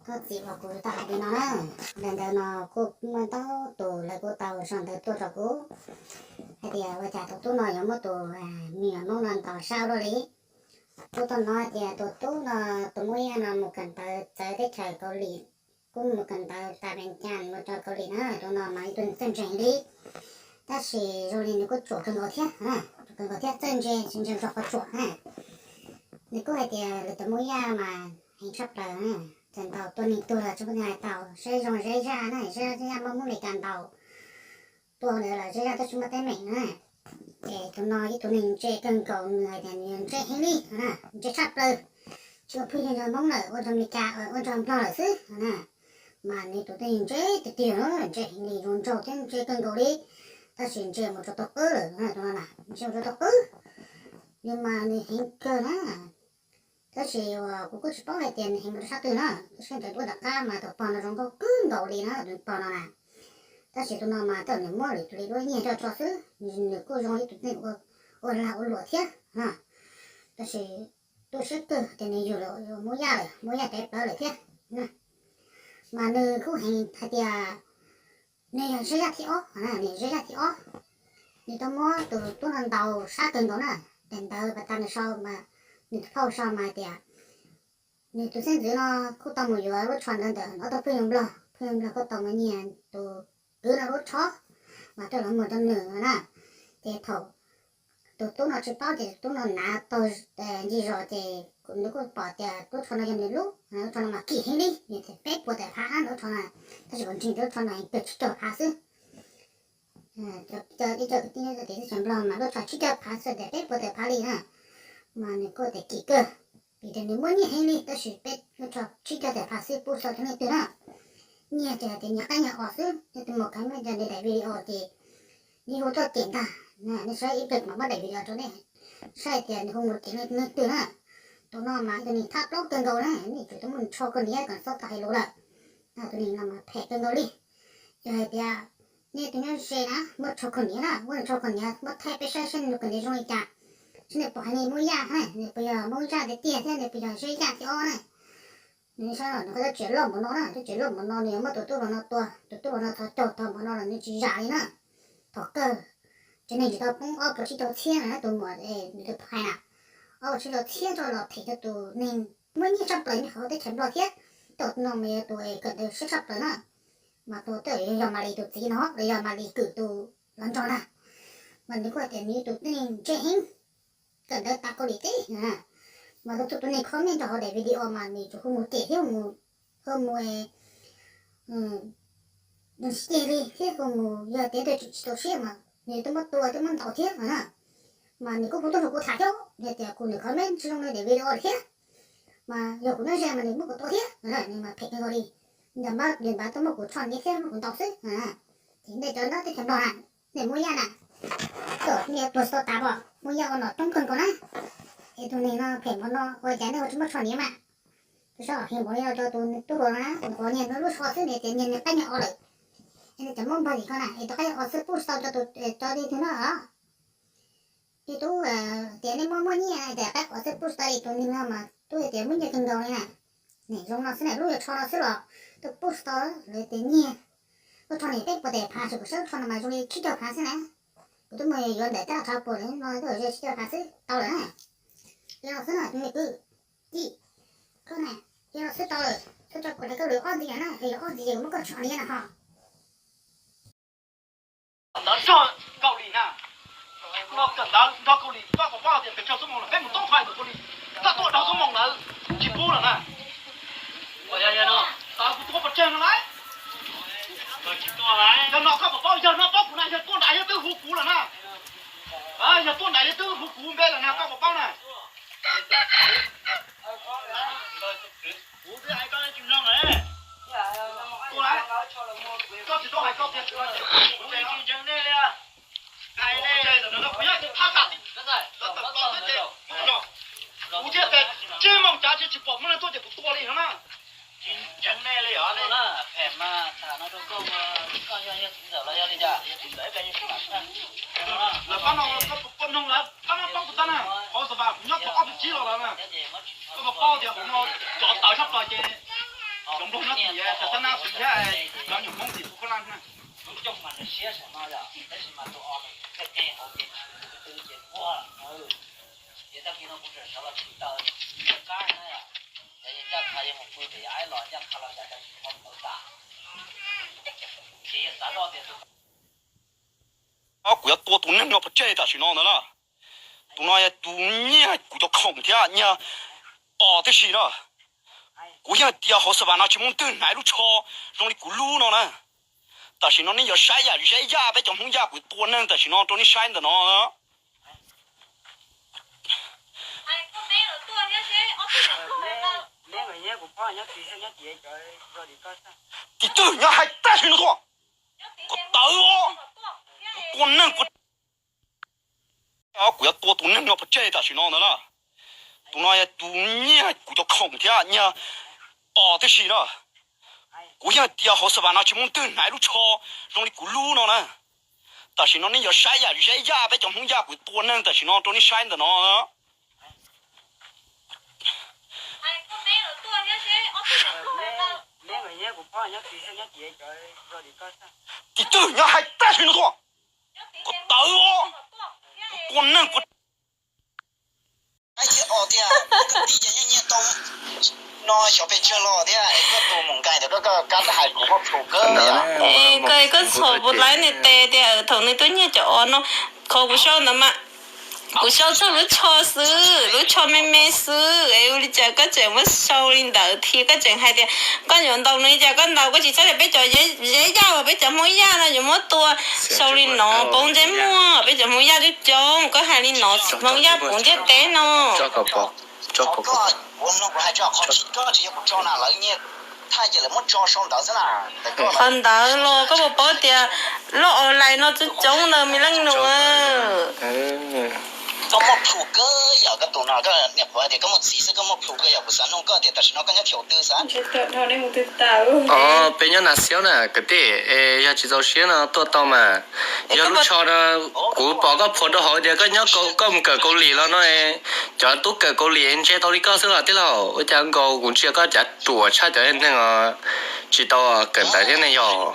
Koj txiv uas kuv tau hais li no na, daim ntawv no kuj muaj ntau tus lawv kuj tau sau ntawv tuaj rau kuv hais tias ua cas tus tub no yuav muab tus me nyuam Hmoob no ntaus sab ua luaj li. Kuj tau hnov hais tias tus tub no, tus Hmoob Yaj no mus kawm ntawv txawv teb chaws Kaus Lim, kuj mus kawm ntawv tas pees cas mus rau Kaus Lim na, tus no mas ib tug neeg txawj ntse heev li. Tab sis zoo li nws kuj ruam kawg nkaus thiab, ruam kawg nkaus thiab txawj ntse, ntse txog qhov ruam na. Nws kuj hais tias lawv tus Hmoob Yaj mas heev tshaj plaws, txawm ntaus tua neeg tuag los tsis muaj neeg hais tau, Zeb zoo Zeb zaj na, Zeb zaj muab Hmoob Amelikas ntaus tua ntawd los Zeb zaj twb tsis muaj teeb meem na. Ces tus no ib tug neeg ntse kawg nkaus, nws hais tias nws ntse heev li, ntse tshaj plaws, tsis ua phooj ywg nrog Hmoob lawm, ua nrog Amelikas, ua nrog Nplog lawm xwb na. Mas nws tus neeg ntse tiag tiag, ntse heev li, zoo nraug thiab ntse kawg nkaus li. Tab sis ntse mus rau tog qwb lawm, tus no na, ntse mus rau tog qwb. Nws mas nws heev kawg na. Tab sis kuv kuj tsis paub hais tias nws heev mus rau sab twg na, tab sis nws tuaj tom qab mas tus pog no zoo nkauj kawg nkaus li na, tus pog no na. Tab sis tus no mas thaum nws muab lwm tus li duab nyiag coj tso xwb, nws kuj zoo ib tug neeg ua lag ua luam thiab na. Tab sis tu siab kawg tias nws yug lawm Hmoob Yaj lawm, Hmoob Yaj tev plawv lawm thiab. Mas nws kuj heev hais tias nws yog Zeb zaj thib ob, nws Zeb zaj thib ob. Nws tau muab tus tub no ntaus sab kawg nkaus na. Daim ntawv pas tas nws sau mas, nws tus phauj sau mas tias nws tus xeeb ntxwv no kuj tau mus yuav lub tsho ntawd ntawm ob tug phooj ywg Nplog, phooj ywg Nplog kuj tau mus nyiag tus kwv no lub tsho mas tuaj los muag rau nws na. Ces thaum tus tub no tsis paub ces tus tub no hnav taug ncig zos ces nws kuj pom tias lub tsho no yog nws lub, lub tsho no mas kim heev li, nws tias peb puas tawm phav lub tsho no, tab sis kuv ntseeg tias lub tsho no heev pes tsib caug phav xwb. Ib co kwv tij nyob txawv teb chaws Nplog mas lub tsho tsib caug phav xwb tias peb puas tawm phav li na. Mas nws kuj tias kim kawg, vim tias nws muaj nyiaj heev li, tab sis peb lub tsho tsib caug tawm phav xwb pub txog tus neeg twg na. Nyiag ces hais tias nyiag qab nyiag os xwb, nej tus mus khav nej cov nws daim video ces nws hu tuaj cem ntag. Nej saib ib pliag mam muab daim video rau nej saib hais tias nws hu mus cem nej tus neeg twg na. Tus no mas ib tug neeg thab plaub kawg nkaus na, nej tsum tau muab nws tsho koj niam kom txhob tau hais lus lawm. Tus neeg no mas phem kawg nkaus li. Yog hais tias nej tus nyob ze na muab tsho koj niam na, muab nws tsho koj niam muab thaij peb saib saib nws koj niam zoo li cas. Saib nws puas hais nws Hmoob Yaj, nws puas yog Hmoob Zaj tiag tiag thiab nws puas yog Zeb Yaj thib ob na. Nws saib nws qhov tseem loj npaum no na, tseem loj npaum no nws yuav muab tus tub hluas no tua, tus tub hluas no txhos caug tag npaum no los nws tsis zam li na. Thaum kawg tsev neeg tsis tau poob ob puas tsib caug txhiab na tus muam, nws tus phais na, ob puas tsib caug txhiab tso los them rau tus neeg muaj nyiaj tshaj plaws nyob hauv teb chaws Nplog thiab. Tus no mas yog tus kawm ntawv siab tshaj plaws na, mas tus twb yog Malis tus txiv no los yog Malis kwm tus los nrog ntag. Mas nws kuj hais tias nws yog tus tib neeg ntse heev, kawm ntawv tas Kaus Lim teb. Mas tus tus neeg comment rau hauv daim video mas nws tsuas hu mus cem thiab hu mus ntxhi ceg li thiab hu mus yog tias tsis tau siab mas nws twb muab tua twb muab ntaus thiab na. Mas nws kuj hu tuaj nrog kuv tham thiab hais tias kuv nws comment tsis zoo li daim video lawm thiab. Mas yog kuv nyob ze mas nws muab kuv tua thiab, nws mas phem kawg nkaus li. Nws npaj tuaj muab kuv tsho niam thiab muab kuv ntaus xwb. Ces nej cov nyob teb chaws Nplog na, nej Hmoob Yaj na, kom nej tuag tsis tau tas pom Hmoob Yaj ua nom coob kawg nkaus na. Es tus neeg no phem npaum no ua cas nej ua tsis muab tsho niam mas? Tus saib heev npaum li no rau tus tub hluas no na, tus hluas nyiag nws lub tsho xwb nws tias nyiag nws qaib nyiag os lawm. Es nws cov Hmoob npog tim ko na es tus qaib os xwb pub tsis tau rau tus, rau tus twg no os. Ib tug tias nej muaj muaj nyiaj tias qaib os xwb pub tsis tau li tus neeg no mas tub tias muaj nyiaj kawg nkaus li na. Nim zoo no xwb na, lub yog tsho no xwb los twb pub tsis tau, lawv tias nyiag. Lub tsho no peb puas tawm phav, kuv saib lub tsho no mas zoo li tsib caug phav xwb na. Kuv twb mus yuav ntawm tab laj tshav puas no twb ze tsib caug phav xwb tau lawm na. Li no xwb na tus me kwv tij, koj na, li no xwb tau lawm, koj tso kuv daim Kaus Lim ob ntxiv na, yog ob ntxiv ces kuv muab koj tsho niam na ho. Ntawv nrog Kaus Lim na, no kawm ntawv nrog Kaus Lim, koj puas paub tias pes tsawg xuab moos lawm, peb mus toob qho tus Kaus Lim, koj tuaj dhau xuab moos lawm, tsis pub lawm na. Kuv tuaj pov tseg no lauj. Yog no koj puas paub, yog no paub kuv na, yog tuaj nrad yog twb hu kuv lawm na. Yog tuaj nrad yog twb hu kuv npe lawm na, koj puas paub na. Kuv twb hais koj tsis mloog lawm. Tuaj lauj, koj tsis tau hais koj tias kuv tsis ntseeg nej li. Kuv nyob thab tam, kuv thiaj tias tsib moos cav tsis pom muaj neeg tuaj ces kuv tua li no na. Tsis ntseeg nej li os nej. Phem mas tham no rau koj, koj yog yog txiv ntxawm los yog li cas? Lawv pab no koj puas mloog lawm, pab no pab kuv tag na, qhov xav vas kuv nyob thaum ob peb tsib los lawm na. Koj puas paub tias hauv no cov tawv tshaj plaws ces Nplog no ces xav xav nab xwm thiab cov nyuam Hmoob tim tus koj laj na. Tus coob mas nws siab saum no yom, tab sis mas tus o nws thiaj qe hauv ces tsis tus twg ces muag. Ces tag kis no kuv tseem sawv los tsis tau, tsis tau qab na yom. Yog ncaj qha yog mus pw ces yog aib los ncaj qha los cas cas tsis tau tawv tas. Ces yog xav zoj tias tus Kuv yuav tua tus neeg no pov tseg tam sim no ntawd na. Tus no yog tus nyiag kuv cov khoom thiab nyiag os tib si na. Kuv yeej hais tias hauv xab vam no tsis muaj twg hnav lub tsho zoo li kuv lub no na. Tam sim no nej yuav saib yam Zeb Yaj peb cov Hmoob Yaj kuv tua neeg tam sim no rau nej saib ntawm no. Tim twg nyob hais tag sim no tuaj. Kuv tawv os. Kuv tua neeg kuv, kuv yuav tua tus neeg no pov tseg tam sim no ntawd na. Tus no yog tus nyiag kuv cov khoom thiab nyiag os tib si na. Kuv yeej hais tias hauv xab vam no tsis muaj twg hnav lub tsho zoo li kuv lub no na. Tam sim no nej yuav saib yam Zeb Yaj peb cov Hmoob Yaj kuv tua neeg tam sim no rau nej saib ntawm no. Tim twg nyob hais tag sim no tuaj. Kuv tawv os. Kuv tua neeg kuv, no xyov pes tsawg los thiab es koj tus mus nkaim ntawm koj kab hais kuv muab plhus kawg. Koj, koj txhom puas laib nws tes tias thaum nws tuaj nyiag cov os no, qhov kuv sau ntawd mas kuv sau txog lub tsho xwb, lub tsho me me xwb es ua li cas koj tseem muab sau li ntawd thiab koj tseem hais tias koj yuav ntaus nws li cas koj ntaus, koj tsis txhob tias peb cov Zeb Yaj uas peb cov Hmoob Yaj no yuav muab tua. Sau li no poob ntsej muag, peb cov Hmoob Yaj coob coob, koj hais li no Hmoob Yaj puv ntiaj teb no. Qhov ntawd los koj puas paub tias lub online no coob coob ntawd me leej nus. Koj muaj plhus kawg yog koj tus no, koj niam qhuav tias koj muaj txiv xwb, koj muaj plhus kawg yog kuv xav nug koj tias tam sim no koj nyob chaw twg xav. Peb nyob Nas Xiaub na kwv tij, es yog tsis txaus siab no tuaj tau mas. Yog lub tsho no kuv pom koj phuam rau hauv tias koj nyob, koj mus kawm Kaus Lim los no, cov tub kawm Kaus Lim ntse tau li koj xwb los tij laug. Ua cas nkaus kuv ntsia koj cav ruam tshaj cov neeg tsis tau kawm ntawv thiab ne yog.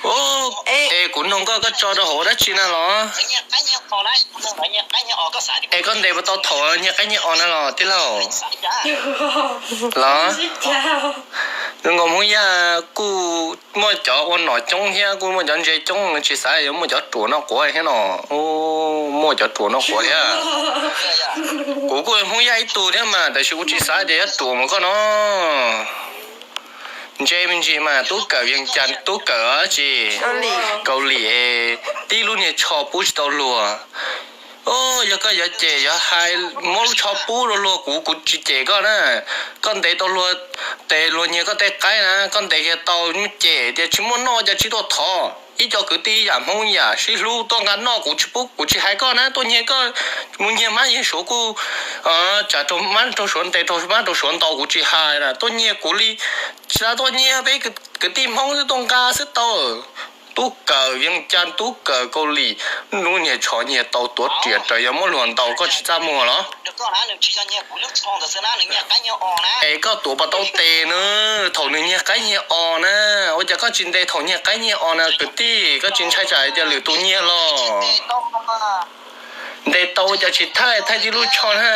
Es kuv nug koj, koj tso rau hauv dab tsi na los? Es koj ntes puas tau thaum nyiag qaib nyiag os na los tij laug? Los nkaus Hmoob Yaj kuj muaj cov ua nom coob thiab kuj muaj cov ntse coob, tsis xav yuav muaj cov ruam noj quav thiab no. Muaj cov ruam noj quav thiab. Kuv kuj Hmoob Yaj ib tug thiab mas tab sis kuv tsis xav tias yuav ruam mus koj no. Ntse me ntsis mas tub kawm Vees Cas, tub kawm tsis Kaus Lim, tib lub niag tsho pub tsis tau luag. Yog koj yuav cem yuav hais muab lub tsho pub rau luag, kuv, kuv tsis cem koj na. Koj ntes tau luag tes luag nyiag koj tej qaib na, koj ntes kiag tau, muaj cem tias tsis muaj noj cas tsis tuaj thov. Ib co kwv tij ib yam Hmoob ib yam sib hlub tuaj nqa noj, kuv tsis pub, kuv tsis hais koj na, tuaj nyiag koj mus nyiag mab nyiag suav kuj tsav rau mab rau suav, ntes rau mab rau suav ntaus kuv tsis hais na, tuaj nyiag kuv li, tsis tas tuaj nyiag peb kwv tij Hmoob xwb tuaj nqa xwb tau. Tub kawm Vees Cas, tub kawm Kaus Lim, lub niag tsho nyiag tau tuav riam raws yog muab luag ntaus koj tsis txaj muag los? Es koj tuav puas tau tes na, thaum nws nyiag qaib nyiag os na, ua cas koj tsis ntes thaum nyiag qaib nyiag os na kwv tij, koj tsis ntshai tsam hais tias lwm tus nyiag los? Ntes tau ua cas tsis thaij, thaij tib lub tsho na.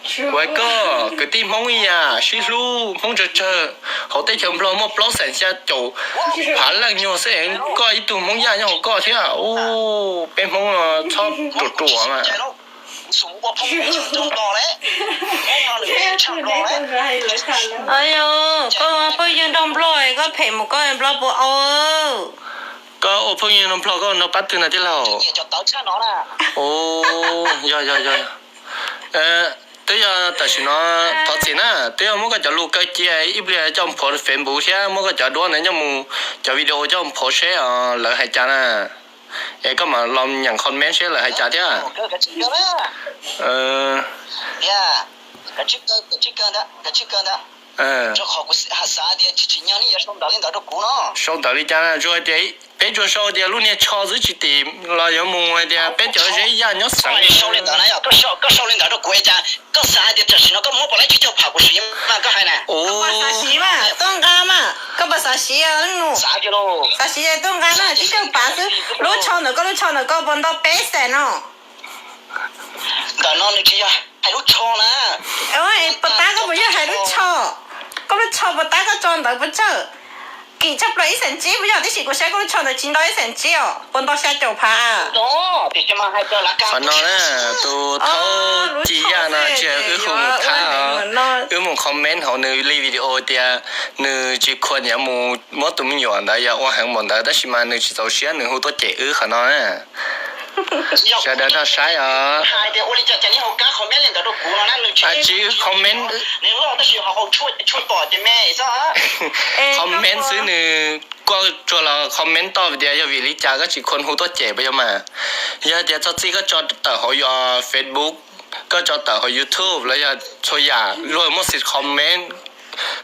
Kuv hais koj, kwv tij Hmoob ib yam sib hlub, Hmoob tsawg tsawg, hauv teb chaws Nplog muaj plaub xeem xya caum phav leej nyuag xwb, koj ib tug Hmoob Yaj nyob hauv koj thiab. Peb Hmoob txhob ruam ruam mas. Phooj ywg nrog Nplog, koj phem mus koj Nplog puas au? Koj ua phooj ywg nrog Nplog koj nrog pab twg na tij laug? Yog yog yog. Twb yog tam sim no thov txim na, twb yog muab koj cov lus kaw cia ib pliag coj mus phov Facebook thiab muab koj cov duab ntawd coj mus, cov video coj mus phov seb lawv hais cas na. Es koj mam los nyeem comment seb lawv hais cas thiab. Rau qhov kuv xav tias tsis tsim nyog nej yuav sau ntawv li ntawd rau kuv no. Sau ntawv li cas? Tsuas hais tias peb tsuas sau tias lub niag tsho xwb, tsis tim los yuav mus hais tias peb cov Zeb Yaj nyob xeev. Sau li ntawd na, yog koj sau li ntawd rau kuv es cas koj xav hais tias tam sim no koj muab puas laib tsib caug phav kuv siv mas koj hais na. Koj puas xav siv mas tuaj nqa mas, koj puas xav siv leej nus? Xav siv tuaj nqa na, tsib caug phav xwb. Lub tsho ntawm koj, lub tsho ntawm koj puas nto peb xees no? Ntawm no nws tsis yog hais lub tsho na. Puas tab koj puas yog hais lub tsho? Koj lub tsho puas tab koj tso ntawd puas tsawg? Kim tshaj plaws ib xees tsib puas yog? Tab sis kuv saib koj lub tsho ntawd tsis nto ib xees tsib os, puas nto xya caum phav? Qhov no na, tus Thaub Ci Yaj no tsis yog wb hu mus thab os, wb mus comment hauv nws li video tias nws tsis khuam yuav mus muab tus me nyuam ntawd yog ua heev npaum ntawd tab sis mas nws tsis txaus siab nws hu tuaj cem wb qhov no na. Sawv daws nrog saib os. Tsis comment, comment xwb nws kuj tsuas los comment toj tias yog vim li cas koj tsis khuam hu tuaj cem puas yog mas. Yog tias txog txij koj tso tawm hauv Facebook, koj tso tawm hauv YouTube los yog txhua yam luag muaj xiv comment,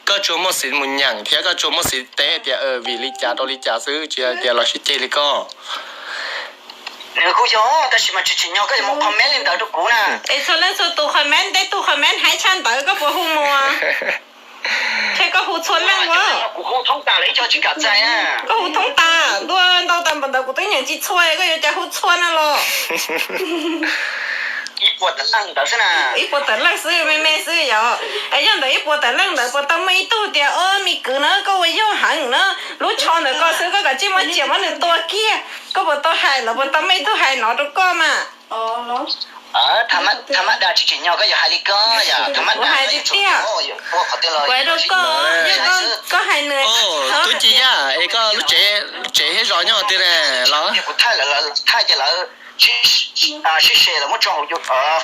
koj tsuas muaj xiv mus nyeem thiab koj tsuas muaj xiv teb tias vim li cas rau li cas xwb, tsis yog tias los sib ceg li koj. Nws kuj yog, tab sis mas tsis tsim nyog koj yuav mus comment li ntawd rau kuv na. Es txhua leej txhua tus comment, tej tug comment haib tshaj ntawd koj puas hu mus? Ntshe koj hu txhua leej ua. Kuv hu thoob tas lawm ib co tsis kam txais. Koj hu thoob tas, ntuj, ntau tas npaum ntawd kuv twb nyeem tsis txhua, koj yuav cas hu txhua no los? Ib puas tawm leej ntawd xwb na. Ib puas tawm leej xwb, me me xwb yom. Es yog ntawm ib puas tawm leej ntawd puas tau muaj ib tug tias, o, me kwv na, koj ua yog heev na, lub tsho ntawm koj xwb koj kav tsij muab tsiam muab nws tua kiag. Koj puas tau hais, lawv puas tau muaj ib tug hais no rau koj mas? Tha mab dag tsis tsim nyog koj yuav hais li koj yom, tha mab dag hais tiag tiag. Kuv hais rau koj, yog koj hais nws, tub Ci Yaj es koj lub tsev, tsev thiab zos nyob twg ne los? Kuv thaij lawv, thaij ces lawv sib se lawv muab tso hauv.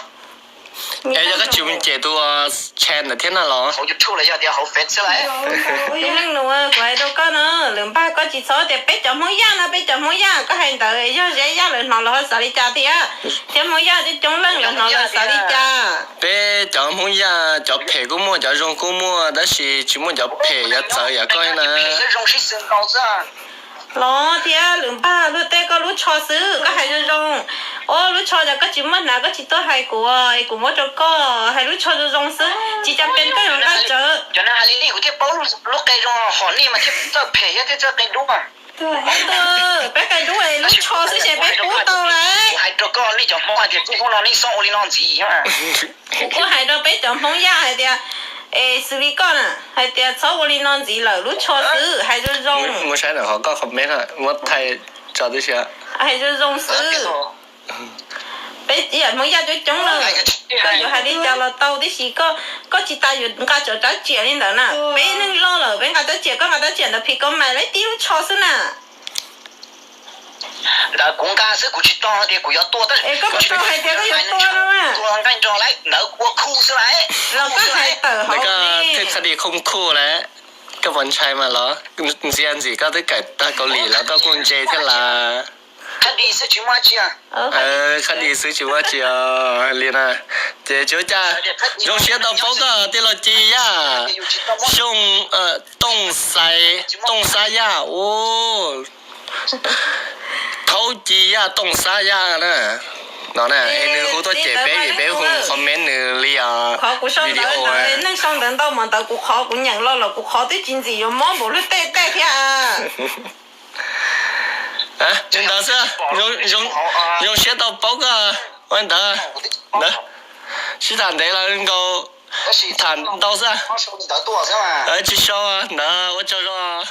Es yog koj tsis mus cem tus channel ntawd thiab no los? Hauv YouTube los yog tias hauv Face xwb lawm. Leej nus, kuv hais rau koj no, lwm npag koj tsis txhob tias peb cov Hmoob Yaj no, peb cov Hmoob Yaj, koj hais ntawd yog Zeb Yaj lawv hnov lawv ho xav li cas thiab? Thiab Hmoob Yaj coob coob leej lawv hnov lawv xav li cas? Peb cov Hmoob Yaj cov phem kuj muaj, cov zoo kuj muaj, tab sis tsis muaj cov phem yuav txawv yam koj na. Los thiab lwm npag luag tej koj lub tsho xwb koj hais zoo zoo. O, lub tsho ces koj tsis muaj hnav koj tsis tuaj hais kuv, es kuv muab rau koj, hais lub tsho zoo zoo xwb, tsis cas pes koj yuav nqa tsawv. Cov no hais li kuv thiaj paub lub qe zoo, hom nej mas thiaj txawj phem thiab thiaj txawj qe dub. Peb qe dub es lub tsho xwb ces peb pub tau lawm. Kuv hais rau koj nej cov Hmoob hais tias txij hnub no nej txhob ua li no ntxiv. Kuv kuj hais rau peb cov Hmoob Yaj hais tias, es xws li koj na, hais tias txhob ua li no ntxiv lawm, lub tsho xwb, hais zoo zoo. Muab saib ntawm qhov koj comment, muab thaij tso tib si. Hais zoo zoo xwb. Peb yam Hmoob Yaj coob coob lawm, koj yuav hais li cas los tau tib si, koj tsis tas yuav nqa cov rab riam li ntawd na. Peb neeg loj lawm peb nqa rab riam, koj nqa rab riam ntawd phim koj mais lawm tib lub tsho xwb na. Ntawd kuv nqa xwb, kuv tsis tau tias kuv yuav tua. Es koj puas tau hais tias koj yuav tua no? Tua nqaij nrog lawm, ntawd ua khu xwb lawm. Los koj hais tawm hauv, koj thiaj txhaj li khu khu lawm. Koj puas ntshai mas los? Ntxias ntxim koj twb kawm tag Kaus Lim los koj kuj ntse thiab las. Khab di xwb tsis muaj dab tsi. Khab di xwb tsis muaj dab tsi os li na. Ces tsis ua cas, zoo siab tau paub koj tij laug Ci Yaj. Xyooj, Tooj Xaiv, Tooj Xab Yaj. Thaub Ci Yaj Tooj Xab Yaj na. No na, es nws hu tuaj cem peb vim peb hu comment nws li os. Qhov kuv sau ntawv, neeg sau ntawv ntau mas ntawd kuv qhov kuv nyeem los los kuv qhov twb tsis ntxim yuav mob npaum luag tej tej thiab. Li ntawd xwb, zoo siab tau paub koj ua ntawd. Sib tham ntev los nkaus, tham ntau xwb. Tsis sau ntawd, ua tsaug zog.